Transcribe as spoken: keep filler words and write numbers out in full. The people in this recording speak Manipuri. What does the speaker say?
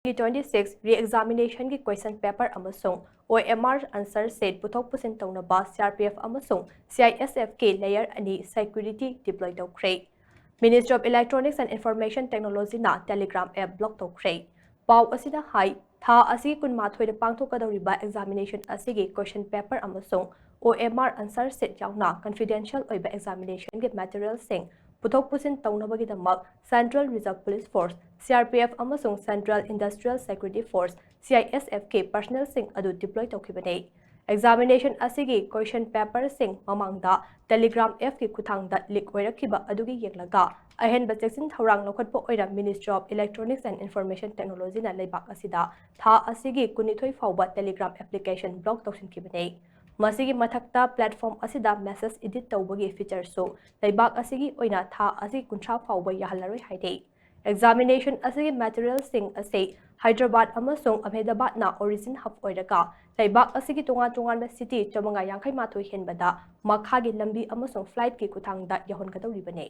ꯇ꯭ꯋꯦꯟꯇꯤ ꯁꯤꯛꯁ ꯔꯤ ꯑꯦꯛꯖꯥꯃꯤꯅꯦꯁꯟꯒꯤ ꯀ꯭ꯋꯦꯁꯟ ꯄꯦꯄꯔ ꯑꯃꯁꯨꯡ ꯑꯣ ꯑꯦꯝ ꯑꯥꯔ ꯑꯟꯁꯔ ꯁꯤꯠ ꯄꯨꯊꯣꯛ ꯄꯨꯁꯤꯟ ꯇꯧꯅꯕ ꯁꯤ ꯑꯥꯔ ꯄꯤ ꯑꯦꯐ ꯑꯃꯁꯨꯡ ꯁꯤ ꯑꯥꯏ ꯑꯦꯁ ꯑꯦꯐꯀꯤ ꯂꯦꯌꯔ ꯑꯅꯤ ꯁꯦꯀ꯭ꯌꯨꯔꯤꯇꯤ ꯗꯤꯄ꯭ꯂꯣꯏ ꯇꯧꯈ꯭ꯔꯦ꯫ Ministry of Electronics and Information Technologyꯅ Telegram app block ꯇꯧꯈ꯭ꯔꯦ꯫ ꯄꯥꯎ ꯑꯁꯤꯅ ꯍꯥꯏ, ꯊꯥ ꯑꯁꯤꯒꯤ ꯀꯨꯟꯃꯥꯊꯣꯏꯗ ꯄꯥꯡꯊꯣꯛꯀꯗꯧꯔꯤꯕ ꯑꯦꯛꯖꯥꯃꯤꯅꯦꯁꯟ ꯑꯁꯤꯒꯤ ꯀ꯭ꯋꯦꯁꯟ ꯄꯦꯄꯔ ꯑꯃꯁꯨꯡ ꯑꯣ ꯑꯦꯝ ꯑꯥꯔ ꯑꯟꯁꯔ ꯁꯤꯠ ꯌꯥꯎꯅ ꯀꯟꯐꯤꯗꯦꯟꯁꯤꯌꯦꯜ ꯑꯣꯏꯕ ꯑꯦꯛꯖꯥꯃꯤꯅꯦꯁꯟꯒꯤ ꯃꯦꯇꯔꯤꯌꯦꯜꯁꯤꯡ ꯄꯨꯊꯣꯛ ꯄꯨꯁꯤꯟ ꯇꯧꯅꯕꯒꯤꯗꯃꯛ Central Reserve Police Force, C R P F, ꯑꯃꯁꯨꯡ Central Industrial Security Force, C I ꯑꯦꯁ ꯑꯦꯐꯀꯤ ꯄꯔꯁꯅꯦꯜꯁꯤꯡ ꯑꯗꯨ ꯗꯤꯄ꯭ꯂꯣꯏ ꯇꯧꯈꯤꯕꯅꯤ꯫ ꯑꯦꯛꯖꯥꯃꯤꯅꯦꯁꯟ ꯑꯁꯤꯒꯤ ꯀ꯭ꯋꯦꯁꯟ ꯄꯦꯄꯔꯁꯤꯡ ꯃꯃꯥꯡꯗ Telegram ꯑꯦꯞꯀꯤ ꯈꯨꯠꯊꯥꯡꯗ ꯂꯤꯛ ꯑꯣꯏꯔꯛꯈꯤꯕ ꯑꯗꯨꯒꯤ ꯌꯦꯡꯂꯒ ꯑꯍꯦꯟꯕ ꯆꯦꯛꯁꯤꯟ ꯊꯧꯔꯥꯡ ꯂꯧꯈꯠꯄ ꯑꯣꯏꯅ Ministry of Electronics and Information Technologyꯅ ꯂꯩꯕꯥꯛ ꯑꯁꯤꯗ ꯊꯥ ꯑꯁꯤꯒꯤ ꯀꯨꯟꯅꯤꯊꯣꯏ ꯐꯥꯎꯕ Telegram application block ꯇꯧꯁꯤꯟꯈꯤꯕꯅꯤ꯫ ꯃꯁꯤꯒꯤ ꯃꯊꯛꯇ platform ꯑꯁꯤꯗ message edit ꯇꯧꯕꯒꯤ featureꯁꯨ ꯂꯩꯕꯥꯛ ꯑꯁꯤꯒꯤ ꯑꯣꯏꯅ ꯊꯥ ꯑꯁꯤ ꯀꯨꯟꯊ꯭ꯔꯥ ꯐꯥꯎꯕ ꯌꯥꯍꯜꯂꯔꯣꯏ ꯍꯥꯏꯔꯤ꯫ ꯑꯦꯛꯖꯥꯃꯤꯅꯦꯁꯟ ꯑꯁꯤꯒꯤ ꯃꯦꯇꯔꯤꯌꯦꯜꯁꯤꯡ ꯑꯁꯤ ꯍꯥꯏꯗ꯭ꯔꯕꯥꯗ ꯑꯃꯁꯨꯡ ꯑꯍꯃꯦꯗꯕꯥꯗꯅ origin hub ꯑꯣꯏꯔꯒ ꯂꯩꯕꯥꯛ ꯑꯁꯤꯒꯤ ꯇꯣꯉꯥꯟ ꯇꯣꯉꯥꯟꯕ ꯁꯤꯇꯤ ꯆꯥꯃꯉꯥ ꯌꯥꯡꯈꯩ ꯃꯥꯊꯣꯏ ꯍꯦꯟꯕꯗ ꯃꯈꯥꯒꯤ ꯂꯝꯕꯤ ꯑꯃꯁꯨꯡ ꯐ꯭ꯂꯥꯏꯠꯀꯤ ꯈꯨꯠꯊꯥꯡꯗ ꯌꯧꯍꯟꯒꯗꯧꯔꯤꯕꯅꯤ꯫